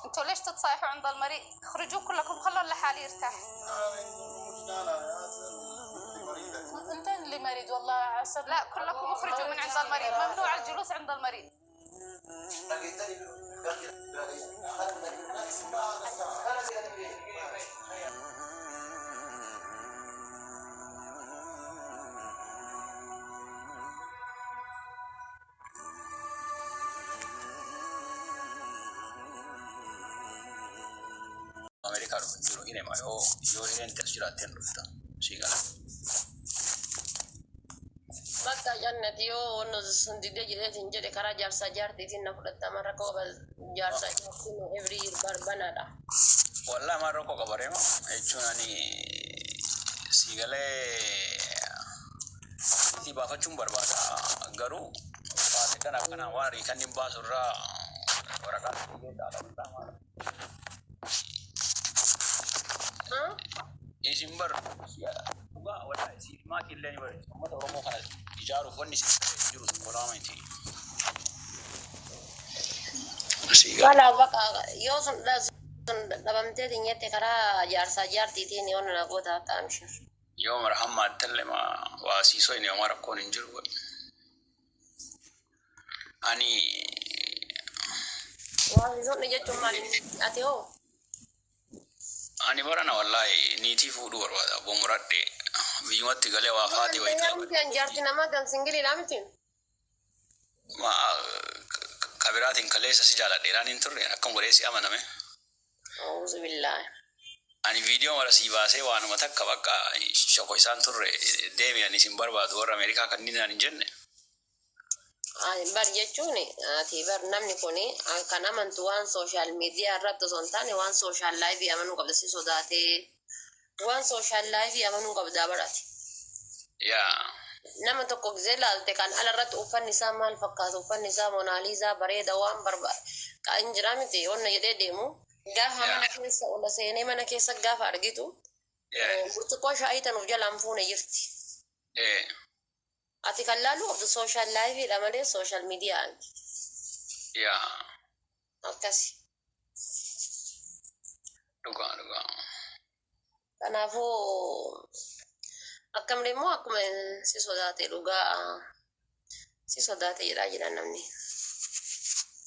انتوا ليش تتصايحوا عند المريض؟ اخرجوا كلكم، خلوا لحالي يرتاح. انت اللي مريض والله عصب. لا، كلكم اخرجوا من عند المريض، ممنوع الجلوس عند المريض. Ameerikaa dhufu hin jiru hinema yoo hireen as jiraatte hin dhufta sii gala. Bakka jannati yoo wanno sun didee jedheetiin jedhe, karaa jaarsaa jaartiitiin na fudhattama. Rakkoo qaba jaarsaa jaartiin every barbanaadha. Wallaahi maal rakkoo qaba reema jechuun, ani sii galee itti baafachuun barbaada, garuu baate kana akkana waan riikanni baasu irraa waraqaa fiigee caala, wallaahi maal. Isin bar dhugaa wallaahi siif maatii illee ni bareedu. Uummata Oromoo kana ijaaruuf wanni isin jiru tokko lama miti. Sii gala. Kanaaf bakka yoo sun dhabamteetiin jette, karaa jaarsaa jaartiitiin yoo na goota akka amshir. Yoo mara hamma addallee ma waa siisoo inni homaa rakkoon hin jiru. Ani Waan sun jechuun maali? Ati hoo? Ani barana wallaahi niitii fuudhuu barbaada. Obbo Muradhe biyyumatti galee waa faatee wayii ta'e. Miti jaarti namaa kan singiliidha miti. Ma kabiraatiin kaleessa si jaaladheeraan hin turre, akkam godhee si amaname. Auzu billaahi. Ani viidiyoo mara sii baasee waanuma takka bakka shoko isaan turre deemi, ani isin barbaadu warra Ameerikaa kanneen hin jenne. Bar jechuun ati bar namni kun kan amantu waan social media irratti osoo hin taane waan social life amanuu qabda. Si sodaatee waan social life amanuu qabda barati. Yaa. Nama tokko gisee laalte kan ala irratti uffanni isaa maal fakkaatu, uffanni isaa Monaaliizaa bareeda, waan barbaade kan jira miti onna jedhee deemu, gaafa mana keessa ola seenee mana keessa gaafa argitu burcuqqoo shaayii tanuuf jalaan fuune jirti. Ati kan laalu qabdu social lifeidha malee social media Yaa. akkasi. Dhugaa dhugaa. Kanaafuu akkamillee immoo akkuma si sodaate, dhugaa si sodaate jedhaa jira namni.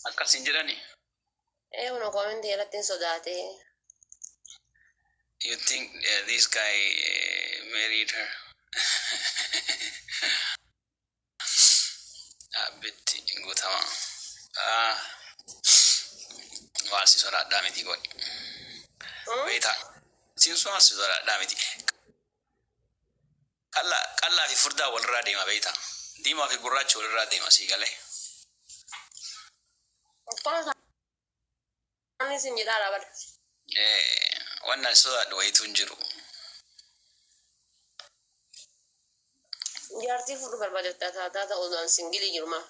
Akkas hin jedhani. Ee, kun commentii irratti hin sodaate. You think this guy married her? Abbitti guutama. Ah. Waan si sodaadhaa miti godhi. Beektaa. Siin sun si sodaadhaa miti. Qallaa qallaa fi furdaa walirraa deema, beektaa. Diimaa fi gurraachi walirraa deema, sii galee. Akkuma isaanii sin jedhaa bara. Wannan sodaadhu wayitu hin jiru. Jaartii fuudhuu barbaadetta taataa ta'uu singilii jiru maa.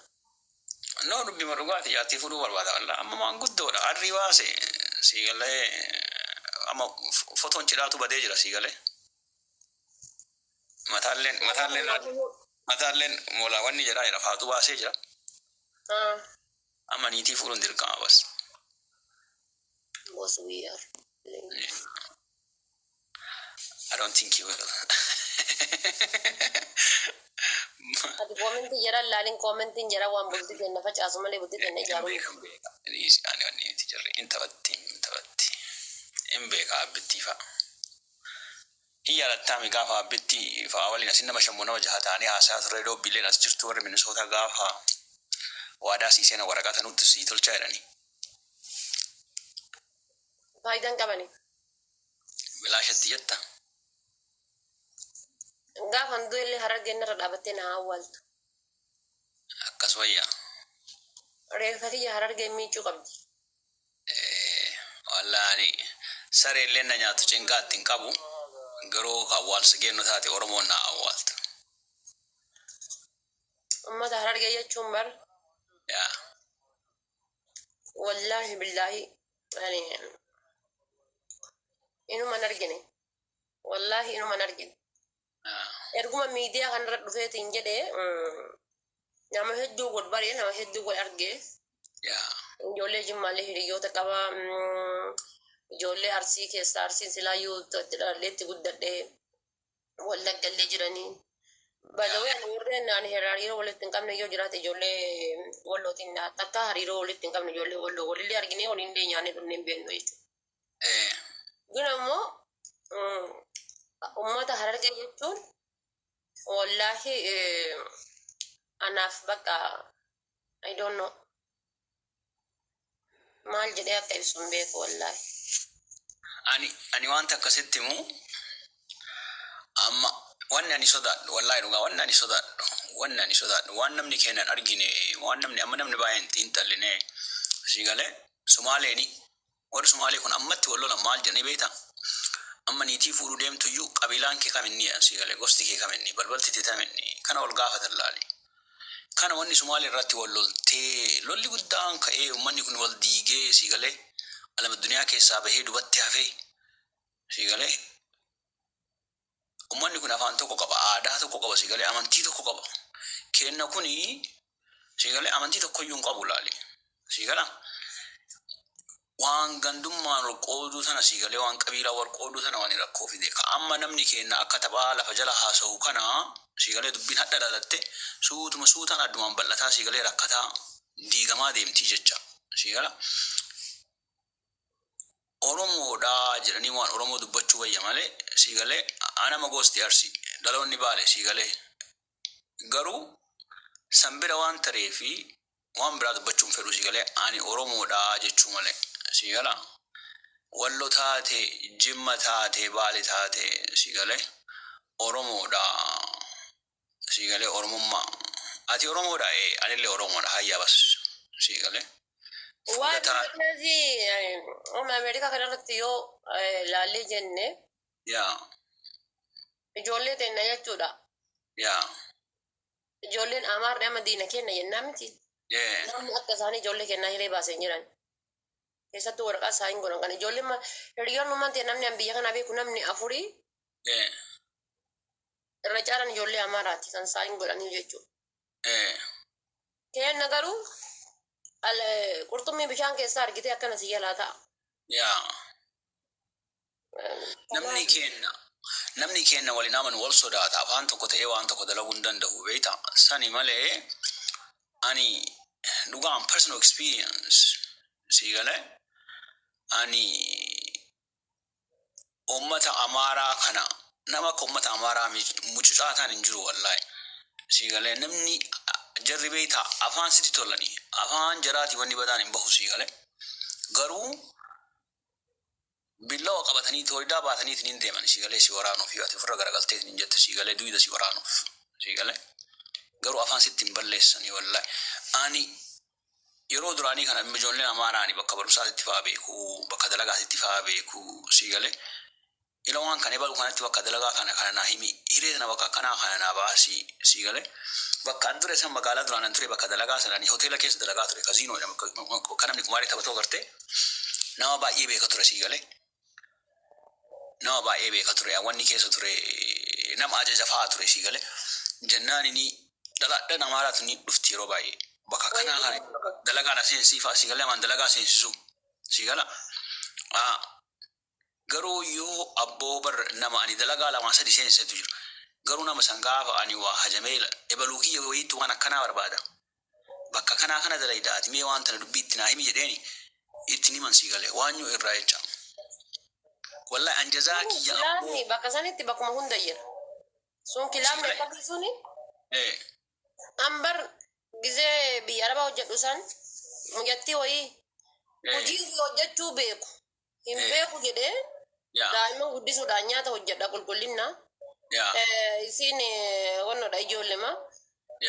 No, dubbima dhugaati, jaartii fuudhuu barbaada wallaa. Amma maanguddoodha. Arrii baase, sii galee, amma fotoon cidhaatu badee jira, sii galee. Mataalleen mataalleen moolaa wanni jedhaa jira, faatu baasee jira. Amma niitii fuudhuun dirqama bas. Was weird. I don't think you will. Ati commentii jara laalin, commentiin jara waan bultii kenna facaasu malee bultii kenna ijaaru. Beekan beeka. Ani wanni miti, jirri hin taphatti, hin taphatti. Hin beeka abbittii fa'a. Hin yaadattaami gaafa abbittii fa'a waliin asin nama shammoo nama jaha ta'anii haasaa turre, doobbiileen as jirtu warri Minisoota, gaafa waadaa sii seena waraqata nutti sii tolchaa jedhanii. Faayidaan qabani. Bilaashatti jetta. Gaafa hunduu illee Harargeen irra dhaabattee na awwaaltu. Akkas wayyaa. Reeffa kiyya Harargeen miicuu qabdi. Wallaani saree illee na nyaatu cinqaatti hin qabu. Garuu awwaalsa geennu taate Oromoon na awwaaltu. Uummata Harargee jechuun bar Yaa. Wallaahi billaahi ani inuman argine. Wallaahi inuman argine. Erguma miidiyaa kanarra dhufeetiin jedhee Nama hedduu wal baree, nama hedduu wal argee. Ijoollee Jimmaallee hiriyoota qaba. Ijoollee Arsii keessa, Arsiin silaayyuu itti dhaladheetti guddadhee, Wallaggallee jiranii. By the way, ani warreen ani hariiroo walitti hin qabne yoo jiraate ijoollee Wallootiin, takka hariiroo walitti hin qabne ijoollee Walloo walillee arginee waliin nyaannee dhufnee hin beeknu jechuudha. Kun ammoo uummata Harargee jechuun wallaahi anaaf bakka I don't know, maal jedhee akka ibsu hin beeku wallaahi. Ani wanta akkasitti himu, amma wanni ani sodaadhu, wallaahi dhugaa, wanni ani sodaadhu waan namni kennan argine, waan namni amma namni baay'een xiinxalline si galee. Sumaaleeni, warri Sumaalee kun ammatti wal lolan maal jedhanii beektaa? Amma niitii fuudhuu deemtu iyyuu qabiilaan kee kaminni, si galee, gosti kee kaminni, balbalti tee kaminni, kana wal gaafatan laali. Kana wanni Sumaalee irratti wal loltee lolli guddaan ka'ee uummanni kun wal diigee, si galee, alama duniyaa keessaa bahee dubatti hafee, si galee, uummanni kun afaan tokko qaba, aadaa tokko qaba, si galee, amantii tokko qaba. Kenna kuni, si galee, amantii tokko iyyuu hin qabu laali. Si gala, waan gandummaan wal qooduu sana, si galee, waan qabiilaa wal qooduu sana waan rakkoo fide. Ka amma namni kenna akka taphaa lafa jala haasa'u kana, si galee, dubbiin hadha dhalatte suutuma suutaan addumaan bal'ataa, si galee, rakkataa diigamaa deemtii jecha. Si gala, Oromoodha jedhanii waan Oromoo dubbachuu wayya malee, si galee, anama gosti Arsii, dhaloonni Baale, si galee, garuu san bira waan taree fi waan biraa dubbachuun fedhu, si galee, ani Oromoodha jechuu malee, si gala, Wallo taate, Jimma taate, Baale taate, si galee, Oromoodha, si galee, Oromummaa. Ati Oromoodha, ee, anillee Oromoodha, hayyaa bas, si galee. Waan akkasii amma Ameerikaa kanarratti yoo laallee jenne ijoollee teenya jechuudha. Ijoolleen Amaarri amma diina kenna jennaa miti. Namni akka isaanii ijoollee kennaa hiree baasee hin jiran. Keessattuu waraqaa isaa hin godhan kan ijoolleen hiriyoon numaan ta'e, namni an biyya kana beeku namni afurii irra caalan ijoollee Amaaraati kan isaa hin godhanii jechuudha. Kenna garuu qurxummii bishaan keessaa argitee akkana si jalaa ta'a. Yaa, namni kenna waliin amanu wal sodaata, afaan tokko ta'ee waan tokko dalaguu hin danda'u beekta. Sani malee ani dhugaan personal experience, si galee, ani ummata Amaaraa kana, nama akka ummata Amaaraa mucucaa ta'an hin jiru wallaahi. Si galee, namni jarri beekta afaan sitti tolanii afaan jaraati wanni badaan hin bahu, si galee, garuu billawa qabatanii tooridaa baatanii ittiin deeman, si galee, si waraanuuf yoo ati ofirra garagaltee ittiin jette, si galee, duyda si waraanuuf, si galee, garuu afaan sitti hin balleessanii wallaahi. Ani yeroo duraanii kana ijoolleen Amaaraani bakka barumsaatti fa'aa beeku, bakka dalagaatti fa'aa beeku, si galee, ila waan kana ebalu kanatti bakka dalagaa kana kana naa himi, hiree sana bakka akkanaa kana naa baasi, si galee, bakka an ture san, magaalaa duraan an ture, bakka dalagaa sananii hoteela keessa dalagaa ture, kaziinoo jedhama, bakka namni kumaarii taphatoo gartee, nama baay'ee beeka ture, si galee, nama baay'ee beeka ture, wanni keessa ture nama ajaja fa'aa ture, si galee, jennaan inni dhalaadhaan Amaaraatu ni dhufti yeroo baay'ee bakka kanaa kana dalagaa na seensii fa'aa, si galee, amaan dalagaa seensisu, si gala. Garuu yoo abboo bar nama ani dalagaa lamaa sadi seensisetu jira, garuu nama san gaafa ani waa hajamee ebaluu kiyya wayiitu waan akkanaa barbaada, bakka kanaa kana dalayda, ati mee waan tana dubbii itti naa himi jedheeni itti niman, si galee, waan yoo irraa jecha wallahi an jazaa kiyya abboo. Kilaabni bakka sanitti bakkuma hunda jira. Sun kilaabni akkasii suni ambar gizee biyya arabaa hojjedhu san mucattii wayii hojii hojjechuu beeku hin beeku jedhee daa'imman guddisuudhaan nyaata hojjedha qulqullina. Isiin wannodha ijoollema.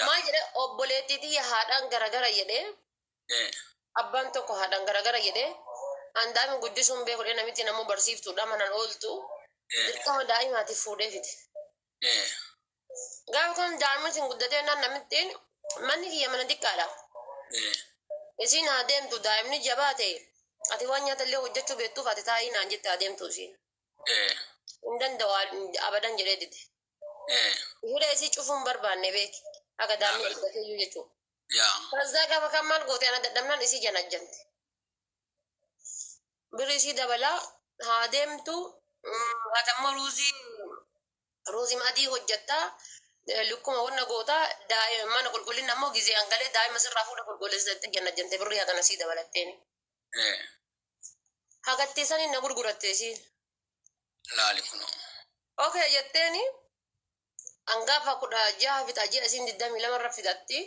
Maal jedhee, obboleettii tiyya haadhaan garagara jedhee, abbaan tokko haadhaan garagara jedhee, an daa'ima guddisuun beeku jedhee, namitti namuu barsiiftuudha manaan ooltu dirqama daa'imaatiif fuudhee fide. Gaafa kan daa'imni isin guddatee naan namittiin manni kiyya mana xiqqaadha. Isiin haa deemtu, daa'imni jabaa ta'e, ati waan nyaata illee hojjechuu beektuuf ati taa'ii naan jette, haa deemtu isiin. Hin danda'u abadan jedhee dide. Hidha isii cufuun barbaanne beeki. Akka daa'imni guddatee iyyuu jechuudha. Yaa. Kazaa gaafa kan maal goote ana dadhabnaan isii janajjante. Birri isii dabalaa haa deemtu hatammoo ruuzii ruuzii adii hojjettaa lukkuma wanna gootaa daa'ima mana qulqullina ammoo gizee hangalee daa'ima sirraa fuudha qulqulleessite janajjante birrii hagana sii dabalatteeni. Hagattee saniin na gurguratte isiin. Laali kunoo. Okay jetteeni hangaafa 16 fixa ji'a isiin 22 irra fixatti.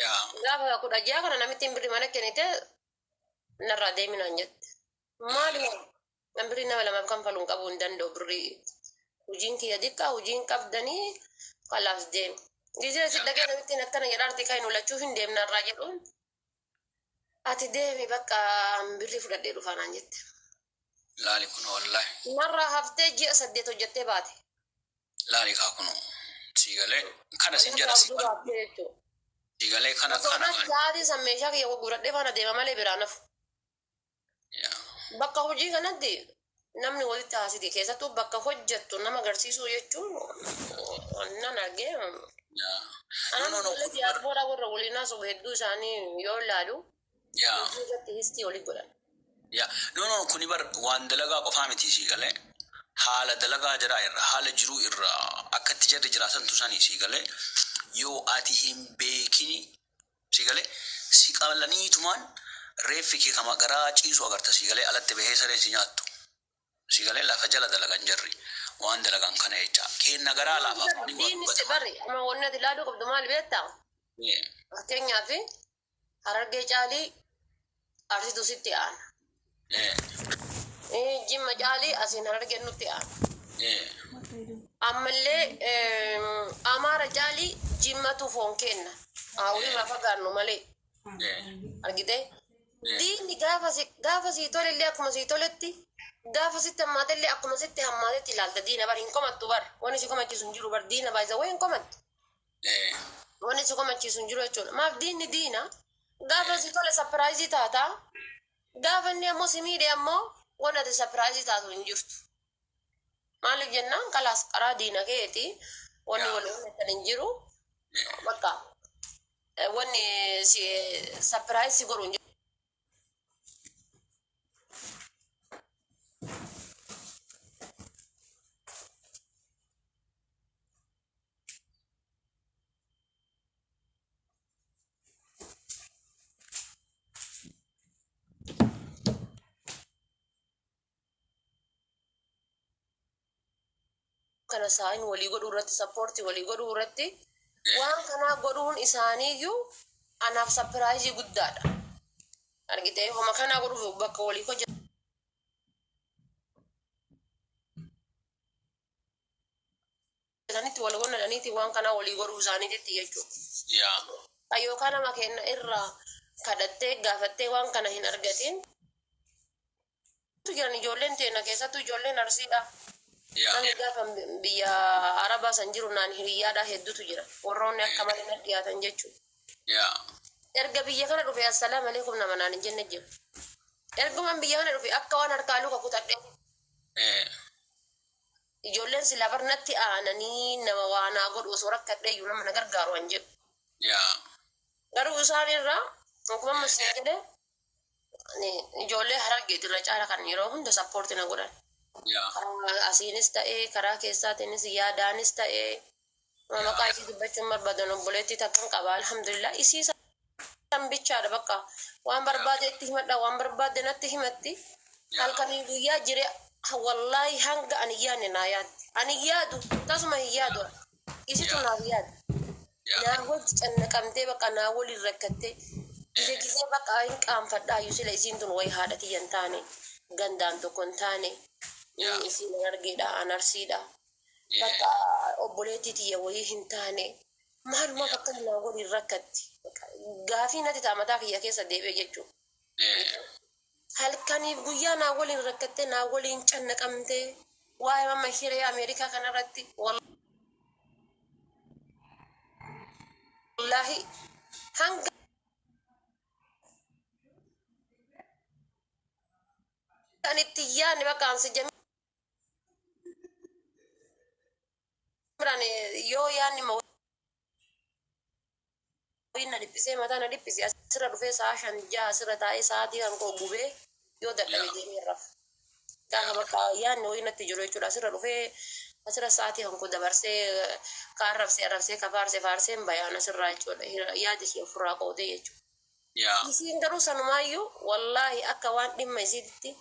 Yaa. Gaafa 16 kana namittiin birrii mana kennite narraa deeminaan jette. Maali nan birrii nama lamaaf kanfaluu hin qabu hin danda'u birrii hojiin kiyya xiqqaa hojiin qabdanii kalaas deemi. Gizee si dhagee namittiin akkana jedhaarti kan hin lachuu hin deemnarraa jedhuun ati deemi bakka birrii fudhadhee dhufaanaan jette. Laali kunoo wallaahi. Narraa haftee ji'a 8 hojjettee baate. Laali kaa kunoo. Siigalee kana sin jedha siigalee kana kana. Sa'aatii san meeshaa kiyya gurguradhee faana deema malee biraa nafu. Yaa. Bakka hojii kanatti namni walitti haasiti keessattuu bakka hojjettu nama agarsiisuu jechuun nan argee. Yaa. Anaan No no no. ijoollee diyaaspoora warra waliin haasa'u hedduu isaanii yoo ilaalu Yaa. hojii irratti histii olii godhan. Yaa. No no kuni bar waan dalagaa qofaa miti siigalee. Haala dalagaa jiraa irra haala jiruu irra akka itti jarri jiraatantu sanii siigalee yoo ati hin beekini siigalee si qalaniitumaan reeffi kee kama garaa ciisu agarta siigalee alatti bahee sareen si nyaattu siigalee lafa jala dalagan jarri waan dalagan kana jecha kenna garaa laafa afaanii waa Diinni si dubbatan. barri amma wanni ati ilaaluu qabdu maal beektaa? Fakkeenyaaf Harargee caalii Arsiitu sitti aana. Jimma caalii asiin Harargeen nutti aana. Ammallee Amaara caalii Jimmatu foon kenna. Hawwii fagaannu malee. Argitee? Diinni gaafa sii tolellee akkuma sii toletti gaafa sitti hammaatellee akkuma sitti hammaatetti ilaalta diina bar hin komattu bar wanni si komachiisu hin jiru bar diina baay'isa wayi hin komattu. Wanni si komachiisu hin jiru jechuudha. Maaf diinni diina gaafa si tole sapiraayizii taata gaafa inni ammoo si miidhe ammoo wanni ati sapiraayizii taatu hin jirtu. Maaliif jennaan kalaas karaa diina keeti wanni wal uumatan hin jiru. Bakka wanni si sapiraayizii godhu hin jiru. Kana saayin walii godhuu irratti sappoortii walii godhuu irratti waan kanaa godhuun isaaniiyyuu anaaf sapiraayizii guddaadha. Argitee homa kanaa godhuuf bakka walii hojjetanitti wal gonnadhaniiti waan kanaa walii godhuu isaaniititti jechuudha. Yaa. Yookaan nama kenna irraa kadhattee gaafattee waan kana hin argatin. Jiran ijoolleen teena keessattuu ijoolleen Arsiidha. Yaa. Namni gaafa biyya Arabaa san jiru naan hiriyyaadha hedduutu jira. Warroonni akka malee na dhiyaatan jechuudha. Yaa. Erga biyya kana dhufe assalaamu alaikum nama naan hin jenne jiru. Ergumaan biyya kana dhufe akka waan harkaa luka kutadhee. Ijoolleen silaa barnatti aananii nama waa naa godhu osoo rakkadhee iyyuu nama na gargaaru hin jedhu. Yaa. Garuu isaan irraa akkuma amma isin jedhe ijoollee Harargeeti irra caala kan yeroo hunda sappoorti na godhan. Yaa. Karaa asiinis ta'ee karaa keessaatiinis yaadaanis ta'ee maqaa isii dubbachuun barbaadan obboleettii takkan qaba alhamdulillah isii san bichaadha bakka waan barbaade itti himadha waan barbaade natti himatti halkanii guyyaa jire wallaahi hanga ani yaadne naa yaaddi ani yaadu tasuma hin yaadu isitu naaf yaaddi naa wajji cannaqamtee bakka naa waliin rakkattee gizee gizee bakka hin qaanfadhaa sila isiin tun wayi haadha tiyya hin taane gandaan tokko hin taane isiin Harargeedha an Arsiidha. Bakka obboleettii tiyya wayii hin taane maaluma bakka naa waliin rakkatti. Gaafii natti ta'a mataa kiyya keessa deebi'e jechuudha. Halkaniif guyyaa naa waliin rakkattee naa waliin cannaqamtee waa'ee mamma hiree Ameerikaa kanarratti wallaahi hanga ani itti yaadne bakka ansi jamiiraan yoo yaadne ma wayii na dhiphisa. dhiphisee mataa na dhiphise asirra dhufee sa'a 5 6 asirra taa'ee sa'aatii kan koo gubee yoo dadhabe deemee rafa. Gaafa bakka yaadni wayii natti jiru jechuudha. Asirra dhufee asirra sa'aatii kan koo dabarsee ka arrabsee arrabsee ka faarsee faarsee hin bayaan asirraa jechuudha. Yaada ishee ofirraa qoodee jechuudha. Isiin garuu sanumaayyuu wallaahi akka waan dhimma isiitti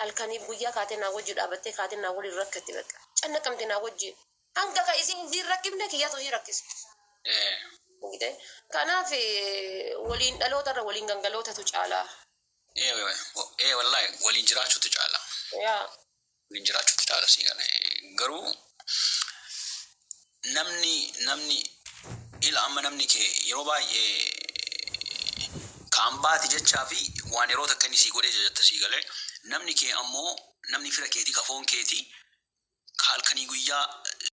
halkaniif guyyaa kaatee naa wajji dhaabattee kaatee naa waliin rakkatti bakka. Cannaqamte naa wajji. Hanga ka isiin isiin rakkifne kiyyatu isii rakkisu. Kanaaf waliin dhalootarra waliin gangalootatu caalaa. Ee, wallaahi waliin jiraachuutu caala. Waliin jiraachuutu caala sii gala. Garuu namni ila amma namni kee yeroo baay'ee kaan baati jechaa fi waan yeroo takka inni sii godhee jette sii galee, namni kee ammoo namni fira keetii ka foon keetii ka halkanii guyyaa